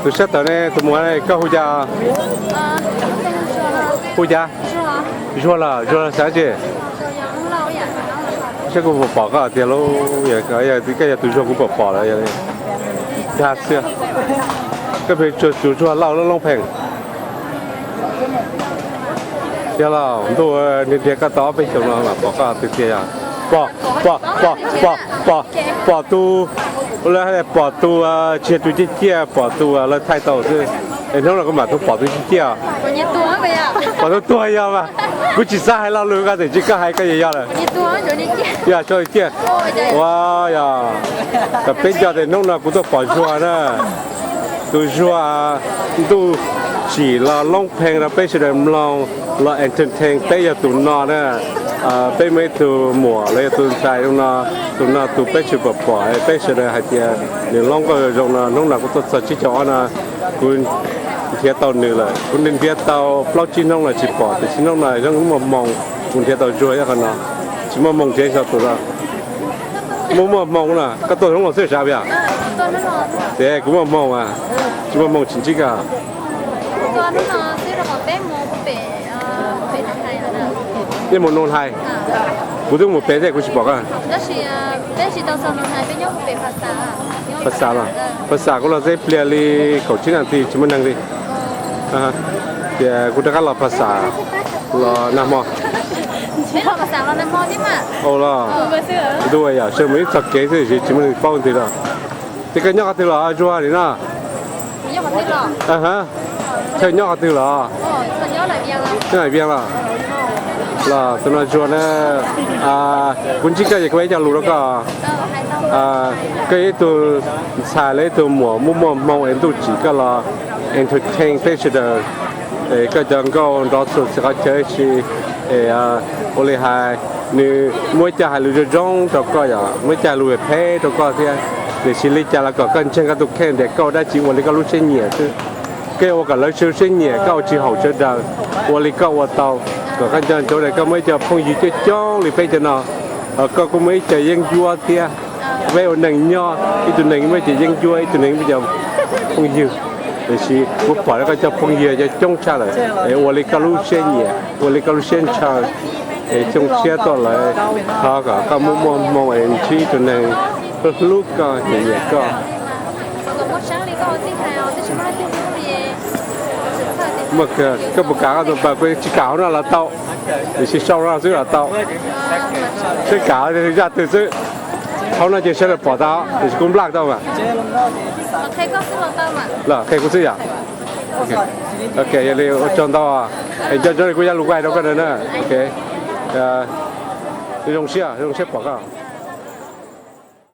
Tus sab tawm ne, tus muam ne, koj hu cas? Hu cas? Zuag los, Zuag los xav tsi? Saib kuv puas pom koj tiag lauj, koj yog tus Zuag kuv puas pom lawm. Dag xwb, koj pheej tsuas tsuas Zuag Lauj Loob Pheej. Yog los ntuj, ntiag ntiag koj tau ob peb xyoos no mas pom koj twg tiag yog? Pom, pom, pom, pom, pom tus, lawv hais pom tus tsis yog tus ciaj ciaj, pom tus lawv thaij tau xwb. Es hnub no kuv mam tus pom tus ciaj ciaj. Pom tus tuag yog mas. Kuv tsis xav hais lo lus ko, tab sis koj hais koj yog yog lawm. Yog tso ciaj. Ua yog, kom peb nco tias hnub no kuv tuaj pom Zuag na. Tus Zuag Ntuj Tsim los Loob Pheej rau peb sawv daws mloog, los entertain peb yog tus no na. Peb muaj ib tug muam los yog tus ntxhais zoo no, tus no tus peb tsis pom pom, peb sawv daws hais tias nws loob nkauj zoo no. Hnub no kuv tuaj txog tsib caug ob no, kuv nrhiav tau nws lawm. Kuv nrhiav tau plaub tsib hnub no tsis pom, tiam sis hnub no zoo muaj hmoo, kuv nrhiav tau Zuag ib qho no. Tsis muaj hmoo nrhiav xyov tus no. Muaj muaj hmoo na, koj tuaj hnub no xwb sav yog? Ces kuv muaj hmoo, tsis muaj hmoo tsis ntsib koj. Nej mus Noo Hais? Kuv twb mus pem thiab kuv tsis pom koj. Pha Xas los, Pha Xas kuv los txog ib pliag li kaum tsib nas this tsis muaj neeg li. Ces kuv rov qab los Pha Xas los nag hmo. Ua los, ntuj yam sawv mus ib txog kev xwb tsis muaj neeg paub twg los. Ces koj nyob qhov twg los Zuag li no? Chaw nyob qhov twg los? Nyob Nais Vias los? Los tus no Zuag na, kuv ntsib koj ces kuv hais cov lus rau koj. Koj yog ib tug ntxhais los ib tug muam muaj muaj hmoo es Ntuj Tsim koj los entertain peb sawv daws. Es koj cov nkauj nrov txhua txhia qhov chaw si, es ua li hais nws muaj ib co hais lus zoo zoo rau koj yom, muaj ib co hais lus phem rau koj thiab. Tiam sis li cas los kom koj ntseeg koj tus kheej tias koj ua dab tsi ua li koj lub siab nyiam xwb. Koj ua kom lawv sawv siab nyiam, koj ua tsis haum sawv daws, ua li koj ua tau, kom koj nco ntsoov tias koj muaj ib co phooj ywg coob coob li peb cov no. Koj kuj muaj ib co yeeb ncuab thiab. Peb ua neeg nyob, ib tug neeg muaj ib co yeeb ncuab, ib tug neeg muaj ib co phooj ywg. Tiam sis kuv pom koj cov phooj ywg cov coob tshaj lawm, es ua li koj lub siab nyiam, ua li koj lub siab ntshaw, es xyoo tshiab tuaj lawm, thov kom koj muaj muaj hmoo es ntsib ib tug neeg hlub hlub koj, nyiam nyiam koj. Koj puas kam koj tus npawb? Kuv tsis kam hauv no los tau, tiam sis sau no xwb los tau. Seb kam zaj twg xwb. Hauv no ces sawv daws pom tau, tiam sis kuv nplaj tau mas. Los qhia kuv xwb yom. Ok, yog li ua tsaug ntau, es nco ntsoov li kuv zaj lus kuv hais rau koj ntawd na. Ok, zoo siab, zoo siab pom koj.